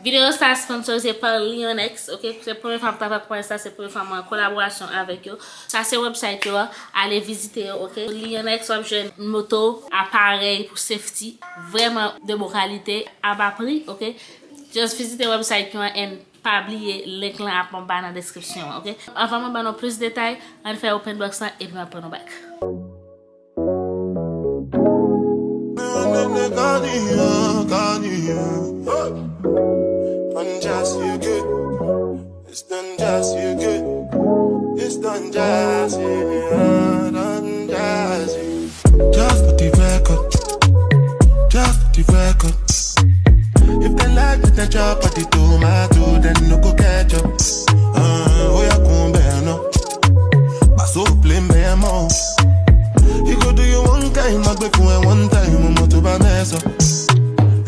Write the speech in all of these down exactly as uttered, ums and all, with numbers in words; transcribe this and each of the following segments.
Videyo sa sponsorize pa Leon X, ok? Se premye fwa m travay ak konpani sa, se premye fwa mwen an kolaborasyon avèk yo. Sa se website yo a, ale vizite yo, ok? Leon X, w ap jwenn moto, aparèy pou safety, vrèman de bon kalite, a ba pri, ok? Just vizite website yo an and pa bliye link lan ap anba nan description an, ok? Anvan mwen ban nou plis detay, ann fè open box lan epi m ap pran nou back. Just put the record. Just put the record. If dem like me, then chop at the tomato, then no go catch up. Ah, oya konbè non. Pa souple m pèman. You go do you one time, I go for a one time, mo to ba mess up.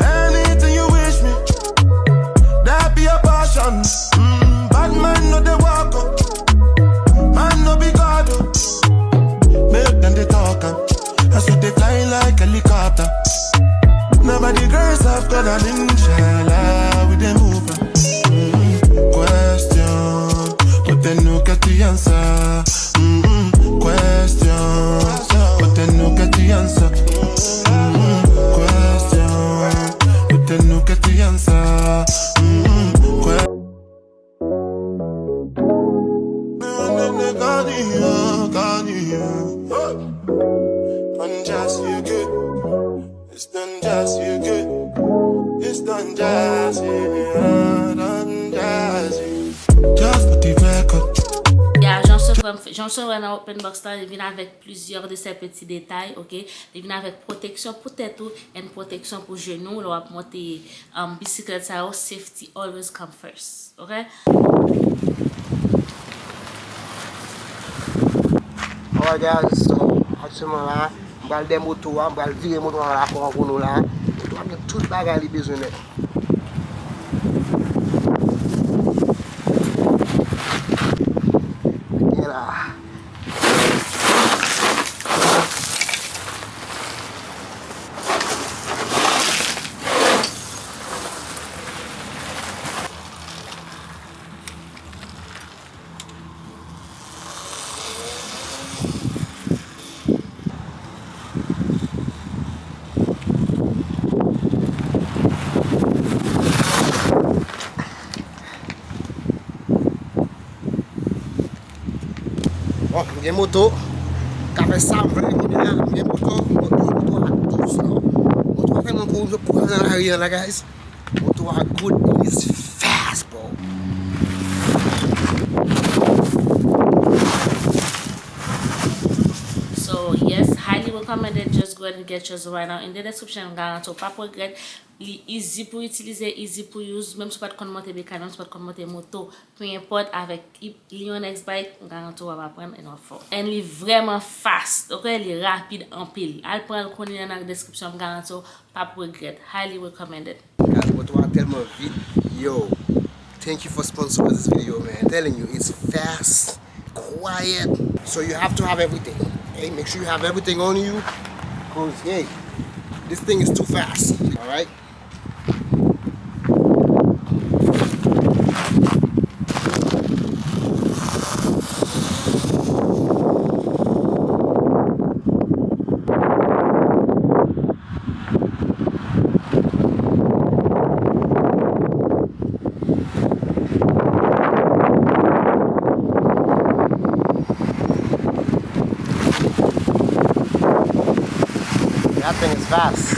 Anything you wish me, that be a passion. Mm, bad man no dey walk up. Man no be God, oh. Make dem dey talk am. I should dey fly like helicopter. Now by the grace of God and inshallah, we dey move am. Mm, question, but then no get the answer. Mm, question, but then no get the answer. Mm, question, but then no get the answer. Mm, que- It's done jazzy again. It's done jazzy, yeah, done jazzy. Just put the record. Ya, jan w sot wè m fè, jan w sot wè nan open box la, li vin avèk plizyè de sè peti detay, ok? Li vin avèk pwoteksyon pou tèt ou, and pwoteksyon pou jenou w lè w ap monte, um, bisiklèt sa yo, safety always come first. Ok? Alright guys, so aktyèlman la, m pral dèyè moto a, m pral vire moto a lakò an pou nou la. Moto a gen tout bagay li bezwen nèt. Gen la. Bon, m gen moto. Ka fè sa m vle kounye a. M gen moto. Moto, moto a dous, non. Moto a fè mwen kouri, m sot kouri nan lari a la, guys. Moto a good and it's fast, bro. So, yes, highly recommended. Just go ahead and get yours right now. In the description, m garanti w p ap regrèt. Li easy pou itilize, easy pou use. Menm si w pa t konn monte bekàn, menm si w pa t konn monte moto, peu importe, avèk i-, Leon X Bike, m garanti w ap aprann and w ap fò. And li vrèman fast, ok? Li rapid anpil. Al pran l kounye a nan description, m garanti w p ap regrèt. Highly recommended. Guys, moto a tèlman vit. Yo, thank you for sponsoring this video, man. Telling you, it's fast, quiet. So you have to have everything. Hey, make sure you have everything on you. Cause, hey, this thing is too fast. Alright? That thing is fast.